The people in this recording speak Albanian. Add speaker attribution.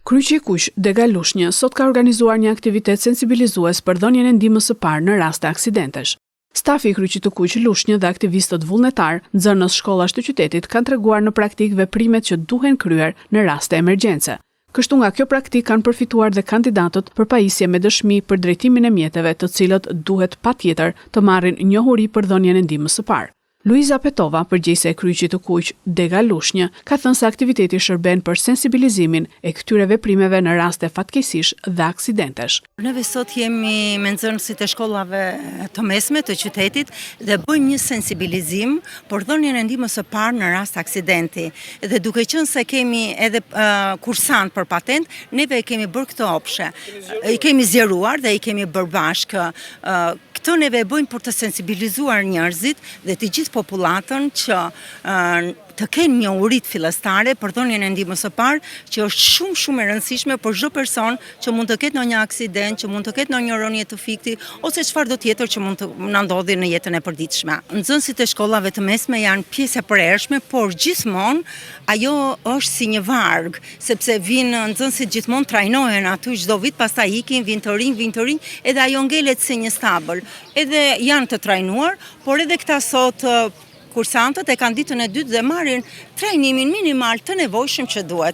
Speaker 1: Kryqi i Kuq, Dega Lushnjë, sot ka organizuar një aktivitet sensibilizues për dhënien e ndihmës së parë në raste aksidentesh. Stafi i Kryqit të Kuq Lushnjë dhe aktivistët vullnetarë, nxënës shkollash të qytetit kanë treguar në praktikë veprimet që duhen kryer në raste emergjence. Kështu nga kjo praktikë kanë përfituar dhe kandidatët për pajisje me dëshmi për drejtimin e mjeteve të cilët duhet patjetër të marrin njohuri për dhënien e ndihmës së parë. Luiza Petova, përgjegjëse e Kryqit të Kuq, Dega Lushnjë, ka thënë se aktiviteti shërben për sensibilizimin e këtyre veprimeve në raste fatkeqësish dhe aksidentesh.
Speaker 2: Neve sot jemi me nxënësit e shkollave të mesme të qytetit dhe bëjmë një sensibilizim për dhënien e ndihmës së parë në rast aksidenti. Dhe duke qenë se kemi edhe kursant për patent, neve e kemi bërë këtë opshe. I kemi zgjeruar dhe i kemi bërë bashkë. Këtë neve e bëjmë për të sensibilizuar njerëzit dhe të gjithë popullatën që të kenë njohuritë fillestare për dhënien e ndihmës së parë, që është shumë shumë e rëndësishme për çdo person që mund të ketë ndonjë aksident, që mund të ketë ndonjë rënie të fikti ose çfarëdo tjetër që mund të na ndodhi në jetën e përditshme. Nxënësit e shkollave të mesme janë pjesë e përhershme, por gjithmonë ajo është si një varg, sepse vijnë nxënësit gjithmonë trajnohen aty çdo vit, pastaj ikin, vijnë të rinj, vijnë të rinj, edhe ajo ngelet si një stabël. Edhe janë të trajnuar, por edhe këta sot kursantët e kanë ditën e dytë dhe marrin trajnimin minimal të nevojshëm që duhet.